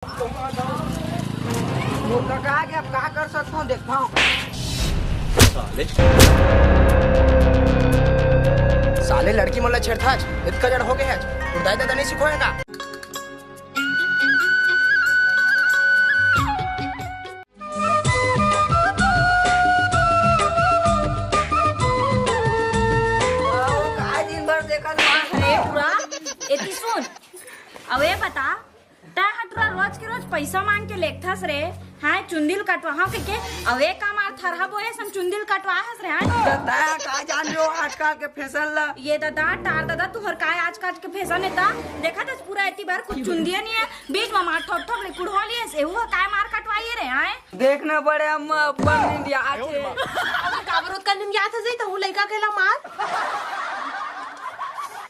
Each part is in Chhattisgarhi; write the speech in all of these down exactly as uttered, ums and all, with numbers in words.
मोर कका आगे, अब का कर सकथव, देखथव। साले, साले लड़की मन ला छेड़थस, इतका जड़ हो गे हे आज। तोर दाई ददा नइ सिखोय हे का? का दिन भर देखत रहा? अरे टुरा, एती सुन, अब ये बता, तैं ह टुरा रोज के रोज पैसा मांग के लेगथस रे, हाँ, चुंदी ल कटवाहूं कहिके, अब ये का मार थरहा बोए सन चुंदी ल कटवाहस रे, हाँ? त तैं का जान लो आजकल के फैशन ला? ये ददा, टार ददा, तुहर काय आजकल के फैशन हे त? देखत हस पूरा एती भर कुछ चुंदिया नइ हे, बीच म मार ठोप ठोप ले कुढ़वा लियस, एहू ह काय मार कटवाए रे, हाँ? देख ना बड़े अम्मा, अब्बड़ निंदिया आथे। अबे काबर ओतका निंदिया आथे जी, तहूं लइका के ला मार।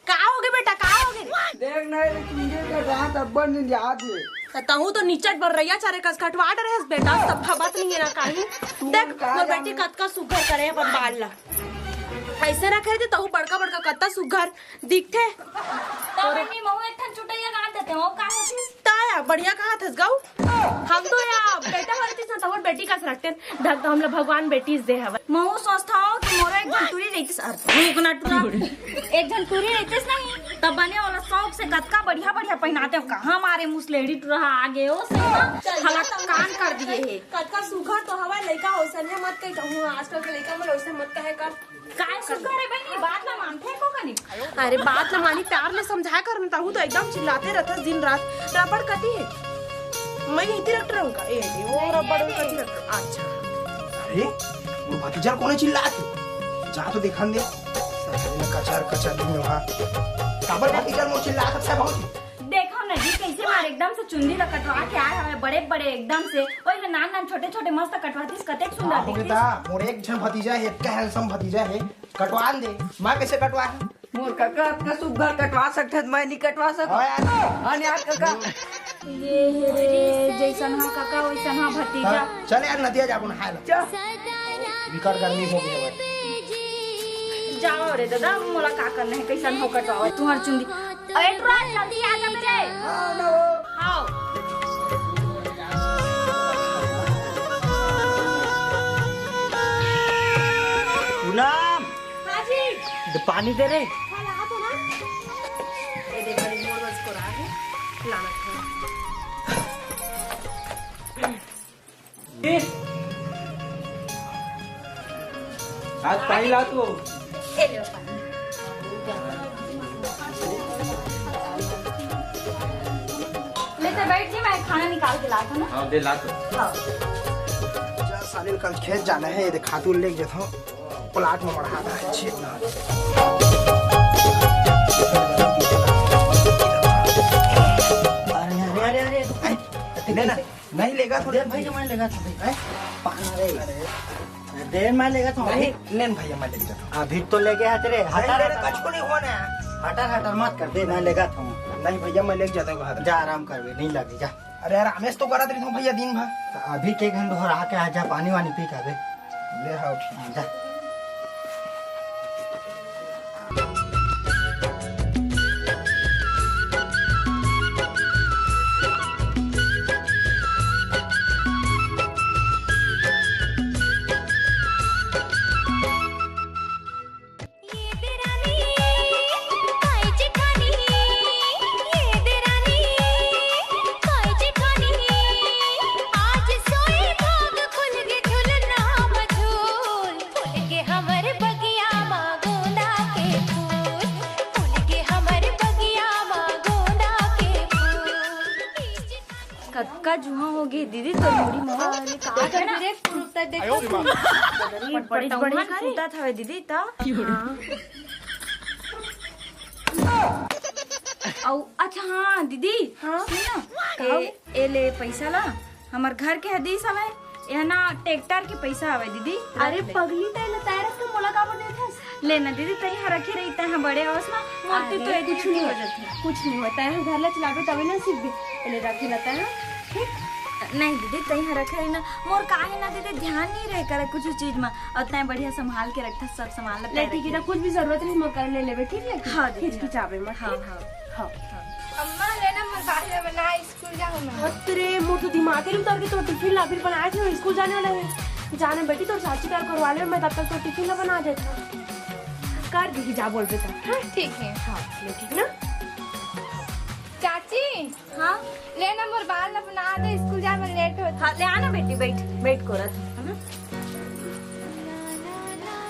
का होगे बेटा, का होगे? देख ना, ये चुंदी के साथ अब्बड़ निंदिया आथे। त तहूं तो निचट बर्रइया चारे कस कटवा डरे हस बेटा, सफा बात नइ हे ना काही। तू देख, का मोर जाने? बेटी कतका सुग्घर करे अपन बाल ला। अइसे रखे रहिते तहूं बड़का बड़का कतका सुग्घर दिखथे। तब मम्मी महू एक ठन चुटैया गाड़ देते हो, का होतिस? ताया, बढ़िया कहाथस गऊ। हम तो या बेटा होतिस ना, तहूं बेटी कस रखतेन। धन तो हमला भगवान बेटी दे हवय। महू सोचथव कि मोरो एक झन टुरी रहितिस, अरे रुक ना टुरा। एक झन टुरी रहितिस नहीं, तब बने ओला शौक से कतका बढ़िया बढ़िया पहिनातेंव। कहाँ मारे मुसलेड़ी टुरा ह आगे ओ से ना, चल, हला चल। कान कर दिए हे। कतका सुघर तो हवय लइका, ओइसने मत कही कहूँ, आजकल के लइका मन ओइसने मत कहे कर। काय सुघर हे बहिनी, बात ला मानथे को कनी? अरे बात ला मानी, प्यार ले समझाया कर न, तहूं तो एकदम चिल्लाते रहथस दिन रात। रबड़ कती हे? मैं यहीं रख रहूं का? ए, ए, वो रबड़ कती रख। अच्छा। अरे, वो भतीजा कोने चिल्लात हे? जा तो देखन दे। साले कचर कचर दिन में वहाँ। काबर भतीजा मोर चिल्लात हे, सब होत? देखव न जी, कइसे मार एकदम से चुंदी ला कटवा के आए हवे, बड़े बड़े एकदम से। ओही ला नान नान छोटे छोटे मस्त कटवातीस, कतेक सुंदर का होगे दिखतीस। ता? मोर एक झन भतीजा हे, अतका handsome भतीजा हे, कटवान दे। मैं कइसे कटवाहूं? मोर कका अतका सुघर कटवा सकथस, मैं नइ कटवा सकंव। हाँ यार। हाँ यार कका। ये हे रे, जइसन हा कका, वइसन हा भतीजा। हाँ, चल यार, नदिया जाबो नहाय ला। चल। बिकट गर्मी होगे हवय। जाओ रे ददा, मोला का करना हे, कइसन हो कटवावत तुंहर चुंदी। अरे टुरा, जल्दी आ जा बे। हाँ, ना हो। हाँ। पूनम। हाँ जी। दे पानी दे रे। हाँ, ला तो ना। ए दे, बड़ी मोर बस को रहा है। लाना था। आज पानी ला तू। ए ले पानी। ले तो बैठ जी, मैं खाना निकाल के लात हूँ ना। हाँ, दे ला तो। हाँ। जा साले, कल खेत जाना हे, ये दे खातू लेके जात हूँ। प्लाट में बढ़ा रहा है, छेद ना। अरे, अरे, अरे, अरे, अरे, ले ना, नहीं लेगा थोड़े। दे भाई, मैं लेगा थोड़े। हैं? पाना रे। अरे, दे, मैं लेगा थोड़े। नहीं, लेन भैया, मैं लेके जाता हूँ। अभी तो लेके हाथ रे, नहीं, हटा, नहीं, हटा। कुछ को नहीं होना है। हटा, हटा, मत कर, दे, मैं लेगा थोड़े। नहीं भैया, मैं लेके जाता हूँ घर। जा, आराम कर, नहीं लगे, जा। अरे यार, रमेश तो करत रहिथंव भैया दिन भर। त अभी के घंटा हो रहा के आ जा, पानी वानी पी के आबे। ले हाव, ठीक। हाँ, जा। ये देरानी, काय जेठानी, ये देरानी, काय जेठानी, आज सोए भाग खुल गे झुलना मझूल, फूल गे हमर बगिया मा गोंदा के फूल, फूल गे हमर बगिया मा गोंदा के फूल। कतका जुहा हो गे दीदी तोर मुड़ी म। अरे का करबे रे, कुरुता देखो। अरे बड़ी पटौहन बढ़िया करे। सूतत हवे दीदी त। हाँ। अउ अच्छा हाँ दीदी, हाँ? सुन ना, का ए, हो? ए ले पैसा ला, हमर घर के हदीस हवे, यह ना ट्रैक्टर के पैसा हवे दीदी। अरे पगली, तैं ला तैं रख के मोला काबर देथस? ले ना दीदी, तैं ह रखे रही, तैं ह बड़े हवस ना, मोर ती तो अरे, एती कुछ ओती नहीं हो होय, जाथे। कुछ नहीं होय, तैं ह घर ला चलाबे तबे ना सीखबे। ले रखे ला तैं ह, ठीक? नहीं दीदी, तैं ह रखे रही ना, मोर का हे ना दीदी, ध्यान नहीं रहे करे कुछ चीज में, और तैं बढ़िया संभाल के रखथस सब सामान ला, ले तैं ठीक हे रखे ना, रही। कुछ भी जरूरत रही मोर कर ले लेबे, ठीक हे? हाँ दीदी, हिचकिचाबे मत, हाँ, ठीक? हाँ। हाँ। अम्मा, ले ना मोर बाल ला बना, स्कूल क्या हो मैं? अरे, मोर तो दिमाग ही उतर के तो टिफिन ला अभी बनाए थे, स्कूल जाने वाला है। जाने बेटी, तोर चाची का करवा ले, मैं तब तक तो टिफिन ला बना देता। कर दीदी, जा बोल बेटा। हाँ, ठीक है। हाँ, ले, ठीक ना? चाची। हाँ? ले ना, मोर बाल ला बना दे, स्कूल जाए में लेट होता। हाँ, ले आना बेटी, बैठ, बैठ कोरा तू, है ना?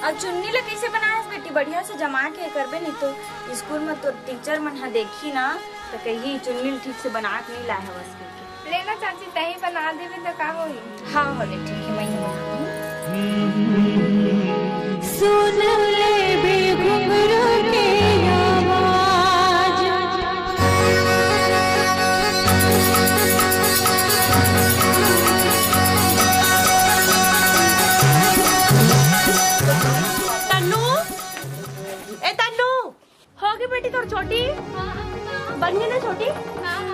अब चुन्नी ला कैसे बनाए बेटी? बढ़िया से जमा के करबे, नहीं तो स्कूल में तो टीचर मन हा देखी ना, तो कही चुन्नी ला ठीक से बना के नहीं लाए हवस करके। ले ना चाची, तही बना देबे तो का होही? हाँ, हाँ, ले, ठीक है, मैं ही बना दूँ। सुन ले बे घुंघरू के आवाज। तन्नू, ए तन्नू, हो गई बेटी तोर चोटी? बन गई ना चोटी?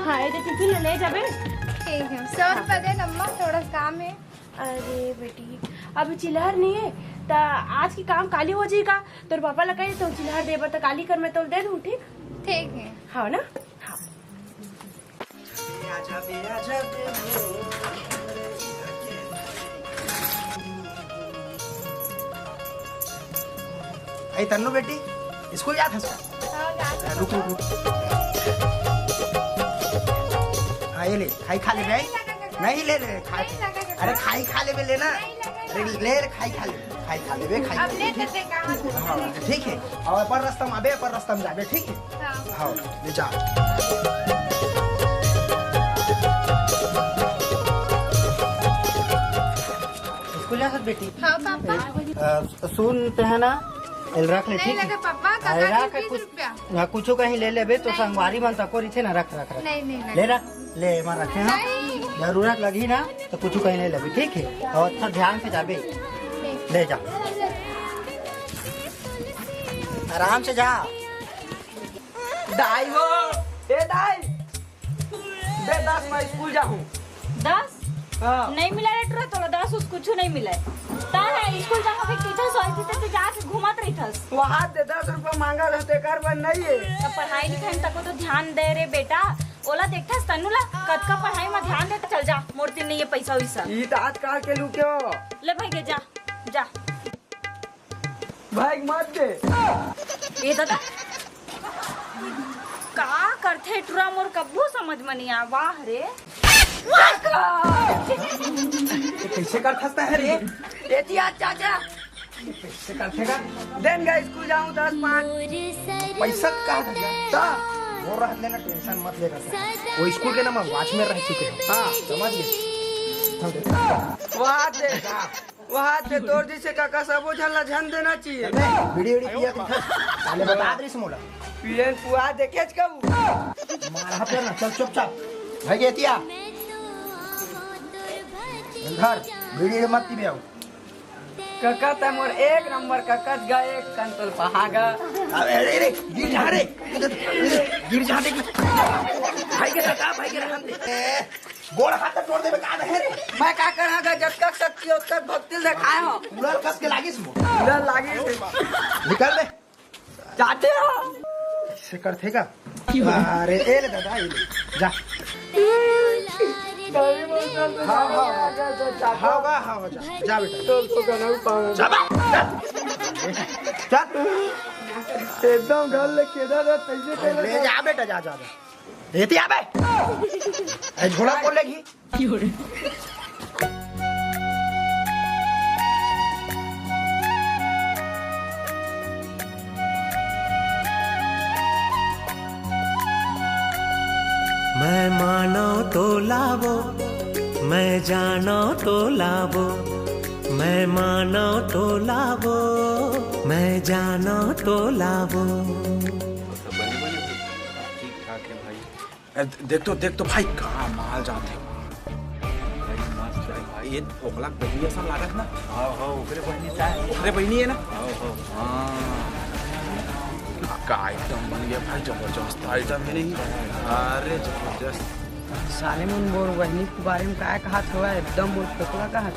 हाँ, ये दे टिफिन ले जाबे। ठीक है, सौ रुपया दे अम्मा, थोड़ा काम है। अरे बेटी, अभी चिल्हर नहीं है, त आज के काम काली हो जाएगा। तोर पापा ला कहे तो चिल्हर देबा त काली कर, मैं तोल दे दूँ, ठीक? ठीक है। हाँ ना? हाँ। ए तन्नू बेटी, स्कूल जात हस का? हाँ, जात हस। रुक, रुक, रुक। हाँ, ये ले, खाई खा ले बे। नहीं, ले ले, खाई। अरे, खाई खा ले बे, लेना। अरे, ले, ले, खाई खा ले, खाई खा ले बे, खाई। अब ले, ले, ले, कहाँ से? हाँ, ठीक है। और अपन रस्ता में आबे, अपन रस्ता में जाबे, ठीक है? हाँ। हाँ, ले जा। स्कूल जा सकत बेटी? हाँ, पापा। अ, सुन ते है ना, एल रख ले, नहीं ठीक है? लगे पापा, अरे काका रख, के बीस कुछ, रुपया। हाँ, कुछो कहीं ले लेबे तो नहीं। संगवारी मन तको रहिथे ना, रख, रख, रख। नहीं, नहीं लगे। ले रख, ले, एमा रखे, हाँ। नहीं। जरूरत लगही ना, तो कुछो कहीं ले लेबे, ठीक है? और अच्छा ध्यान से जाबे। ठीक। ले जा। आराम से जा। दाई हो, ए दाई, दे दस, मैं स्कूल जाहूँ। दस? हाँ। नहीं मिला रे टुरा, तोला दस उस कुछ नहीं मिला है। ता है स्कूल जाके फिर टीचर सोचती तो तू जाके घूमत रहिथस। वहाँ दे दस रुपया मांगा रहते, कर बन नहीं है। तो पढ़ाई लिखाई में तको तो ध्यान दे रे बेटा। ओला देखथस तन्नू ला, कतका पढ़ाई में ध्यान दे, चल जा, मोर तीर नहीं है पैसा वैसा। ई तो आजकल के लू क्यों? ले भाई गे, जा, जा। भाई मत दे। ए दादा, का करथे टुरा मोर कब्बो समझ म नइ आ। वाह रे। ये कैसे कर फंसता है रे? ये दिया चाचा। कैसे करथे का? देन गा स्कूल जाऊं दस पाँच। पैसा का था? ता वो रह लेना, टेंशन मत लेना। वो स्कूल के ना मैं वॉचमैन रह चुके हैं। हाँ, समझ गए। वाह दे। वहाँ से तोर जैसे काका सबो झन ला झन देना चाहिए। अबे, बीड़ी, बीड़ी पिया के था। साले बता दे मोला। पियन पुआ देखेच कब? मार हाथ ना, चल चुपचाप। भाई गेतिया। घर, बीड़ी रे मत पीबे आओ। काका त मोर एक नंबर काका गा एक कंतल पहागा। अबे, रे, रे, गिर जा रे। गिर जा दे। भाई के काका, भाई के रहन दे। गोड़ हाथ तोड़ देबे का हे रे? मैं का करा गा, जतका शक्ति ओतका भक्ति ल देखाए हो। उड़ल कस के लागिस मो। उड़ल लागिस। निकल बे। जाते हो। से करथे का? अरे ए ले दादा, ए ले। जा। हाँ, हाँ, हाँ। हाँ, हाँ, हाँ, जा। जा बेटा। जा बा-, जा। एकदम घर ले केदा रे, कैसे ले जा बेटा, जा, जा, जा। एती आबे। ए झोला कोन लेगही? मैं मानव तो लावो, मैं जानव तो लावो, मैं मानव तो लावो, मैं जानव तो लावो। सब बने बने भाई, ठीक ठाक है भाई। ए, देख तो, देख तो भाई, का माल जाथे। भाई, मस्त है भाई। ये फोकला बहिनी असन लागत ना? हाँ, हाँ, ओकरे बहिनी का है? ओकरे बहिनी है ना? हाँ, हाँ। हाँ। का, का आइटम बन गया भाई, जबरदस्त आइटम है नहीं? अरे, जबरदस्त। साले मन मोर बहिनी के बारे में का कहत हवय, एकदम मोर फोकला कहत।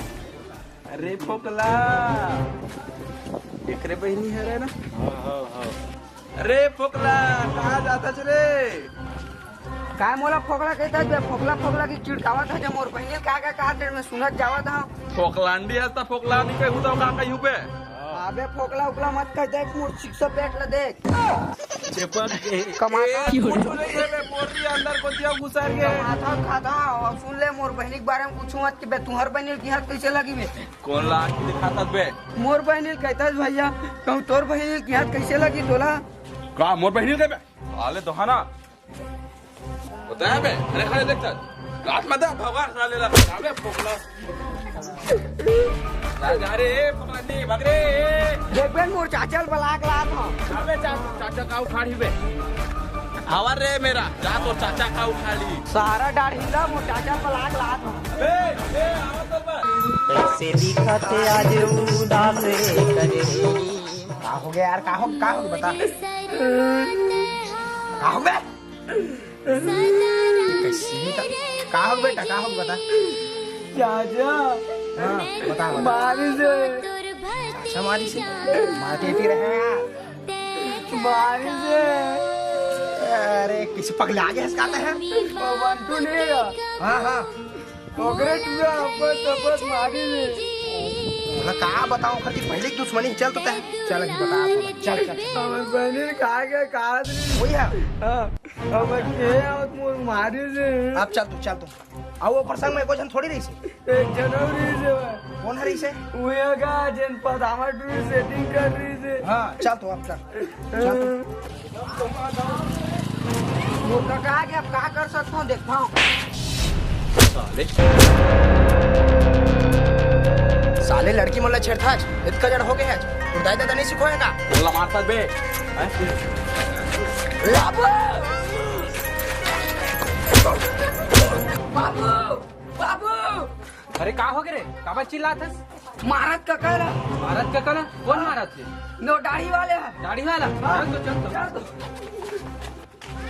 अरे फोकला, एकरे बहिनी हरे ना? हाँ, हाँ, हाँ। अरे फोकला, कहाँ जाथस रे? काय मोला फोकला कहिथस बे? फोकला फोकला के चिढ़कावत हस जे मोर बहिनी ल। का का कहत हस, मैं सुनत जावत हंव। फोकलांडी हस त फोकलांडी कहिहूं त का कहिहूं बे? अबे फोकला उकला मत कह दे, मोर सिक्स पैक ल देख। चेपक के। कमाता। ए, कुछ नहीं है बे, बोल रही है, अंदर को दिया घुसर के। कमाता खाता, अउ सुन ले, मोर बहिनी के बारे में कुछ मत कि बे, तुंहर बहिनी ल किहत कइसे लगी बे? कोन ला आँखी दिखाथस बे? मोर बहिनी ल कहिथस भैया, कहूं तोर बहिनी ल किहत कइसे लगी तोला? का मोर बहिनी ल कहे बे? साले दोहाना। होता है बे, अरे खाली देखता। रात में दे भगवान साले ला। अबे फोकला। जा, जा रे, ए, फोकला नहीं, भाग रे, ए। देख बे, मोर चाचा ल बला के लात हंव। अबे चा-, चाचा का उखाड़ी बे। आवा रे मेरा, जा तो चाचा का उखाड़ी। सारा डाढ़ी ला मोर चाचा ल बला के लात हंव। अबे, ए, आवा तो बस। कैसे दिखते आज उदास रे करे। का हो गया यार, का हो, का हो बता। का हो बे? कैसी का, का हो बेटा, का हो बता। चाचा। हाँ, बता, बता। मारी से। अच्छा, मारी से। मारते भी रहे यार। मारी से। अरे, किसी पगला गया इसका आता है? वो बंटू नहीं है? हाँ, हाँ। ओकरे टूरा अब्बस तब्बस मारी रे। बोला का बताओ, ओकर की पहले की दुश्मनी। चल तो तय। चल अभी बता, चल, चल। हमर बहिनी खा के खात रही। वही है। हाँ, हमर के आवत मोर मारी रे। अब चल तू, चल तू। अब वो प्रसंग में कोई जन थोड़ी रही से। एक जन और रही से भाई। कौन है रही से? वो का जेन पदामा टूरी सेटिंग कर रही से। हाँ, चल तू, अब चल। चल तू। मोर कका आगे अब का कर सकथंव, देखथंव। साले। साले लड़की मन ला छेड़थस, इतका जड़ हो गए हस। तोर दाई ददा नहीं सिखोय हे का? बोला मारता बे। हैं? बाबू! बाबू! बाबू! अरे का हो गए रे? काबर चिल्लात हस? मारत कका ला। मारत कका ला? कौन मारत हे? नो दाढ़ी वाले हे। दाढ़ी वाला? हाँ। चल तो, चल तो। चल तो।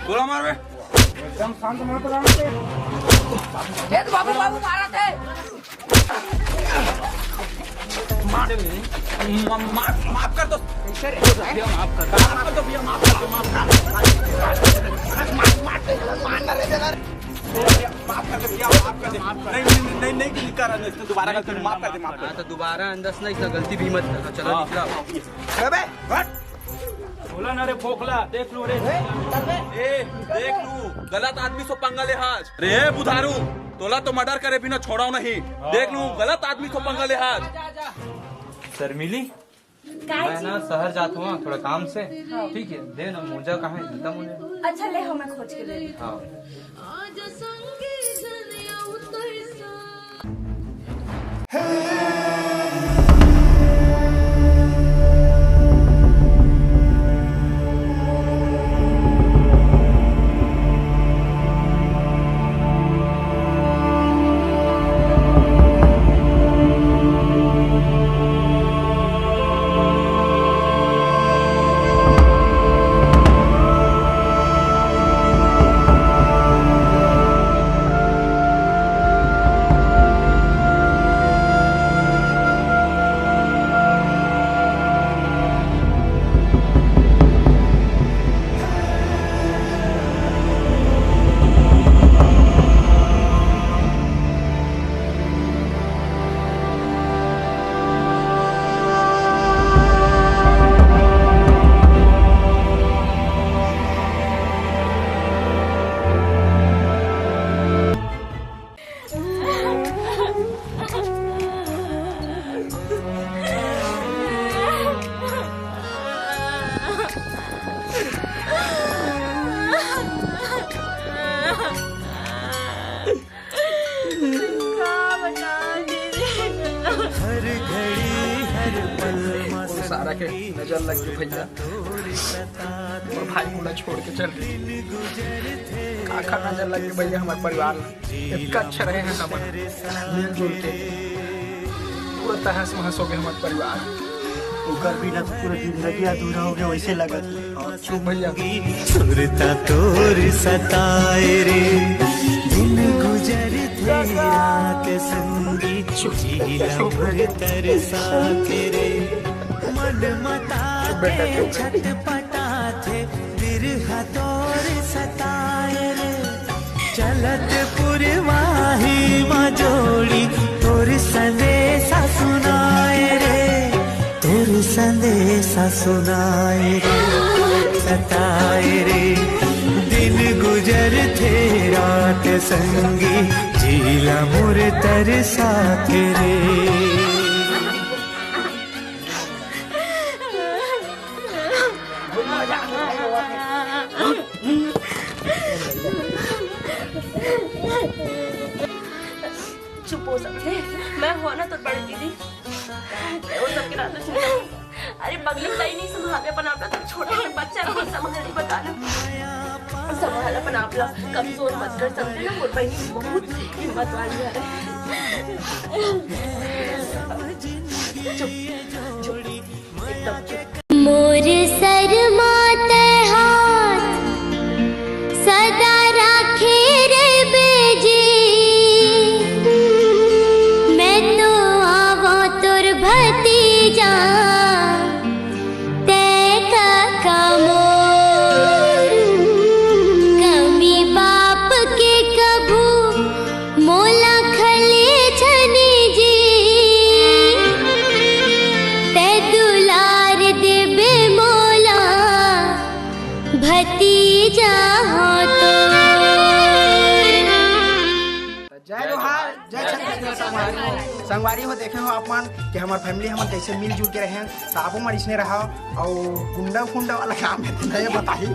गोला मार बे। एकदम शांत मत रहो। ए तो बाबू, बाबू मारत हे। मार, मा-, मा-, माफ कर दो। कैसे रे? भैया माफ कर दो। माफ कर दो भैया, माफ कर दो, माफ कर दो। मार, मार, मार, मार, मार, मार। माफ कर दे भैया, माफ कर दे। नहीं, नहीं, नहीं, नहीं, नहीं, नहीं कर रहा, इसने दोबारा गलती, माफ कर दे, माफ कर दे। हाँ, तो दोबारा अंदर से नहीं, इतना गलती भी मत करना। चलो, हाँ। निकला। अबे, हट। बोला ना रे फोकला, देख लू रे। ए, ए, देख लू, गलत आदमी से पंगा ले हस। रे बुधारू, तोला तो मर्डर करे बिना छोड़ाव नहीं। हाँ। देख लू, गलत आदमी से पंगा ले हस। शर्मिली, काय मैं जी? ना शहर जात हूँ थोड़ा काम से। हाँ। ठीक है, दे ना मोजा, कहाँ है जूता मोजा? अच्छा ले, हम मैं खोज के दे देती हूँ। हाँ। हर घड़ी हर पल वो सारा के नजर लग गई भैया। मोर भाई मोला छोड़ के चल गे। काखर नजर लग गे भैया हमर परिवार ला। इतना अच्छा रहे हैं हमन मिलजुल के। पूरा तहस महस हो गया हमर परिवार। ओकर बिना तो पूरा जिंदगी अधूरा हो गया, वैसे लगत। चुप भैया। सुरता तोर सताए रे, दिन गुजर थे रात संगी, जी लम्हर तरसा तेरे। मन मता के छटपटा थे, बिरहा तोर सताए रे। चलत पुरवाही म जोड़ी तोर संदेशा सुनाए रे, तोर संदेशा सुनाए रे, सताए रे। दिन गुजर थे रात संगी, जीला मोर तरसात रे। चुप हो सबसे। मैं हुआ ना तो बड़ी दीदी, वो सबके नाम तो सुन। अरे पगली, कहीं नहीं संभाल अपन आप, तो छोटा सा बच्चा को संभाल, बता ना। संभाल अपन आप, कमजोर मत कर, समझे ना? मोर बहनी बहुत हिम्मत वाली है। चुप, चुप, एकदम चुप। मोर सर माते हाथ सदा राखे रे बेजी, मैं तो आवो तोर भतीजा, ते काका मोर। कमी बाप के कभू मोला खले छनी जी, ते दुलार देबे मोला भतीजा हो तो। जय जोहार, जय छत्तीसगढ़ संगवारी हो। संगवारी हो, देखे हो आप मन कि हमर फैमिली हमन कैसे मिलजुल के रहे, त आपो मन इसने रहा। और गुंडा फुंडा वाला काम है, नहीं बताही।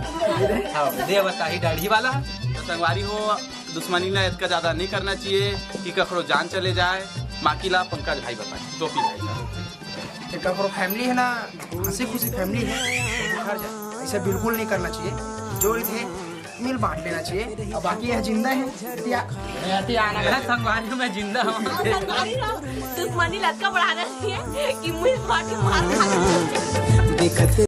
हाँ, दे बताही दाढ़ी वाला। तो संगवारी हो, दुश्मनी ना इतना ज्यादा नहीं करना चाहिए कि कखरो जान चले जाए। बाकी ला पंकज भाई बताए, टोपी भाई का। कि कखरो फैमिली है ना, हंसी खुशी फैमिली है, तो बिखर जाए, ऐसा बिल्कुल नहीं करना चाहिए। जो रीत है, मिल बांट लेना चाहिए। अब बाकी यह जिंदा है, तिया, तिया आना है। संगवारी में जिंदा हूँ। दुश्मनी लटका बढ़ाना चाहिए कि मुंह फाड़ के मार खा। देखत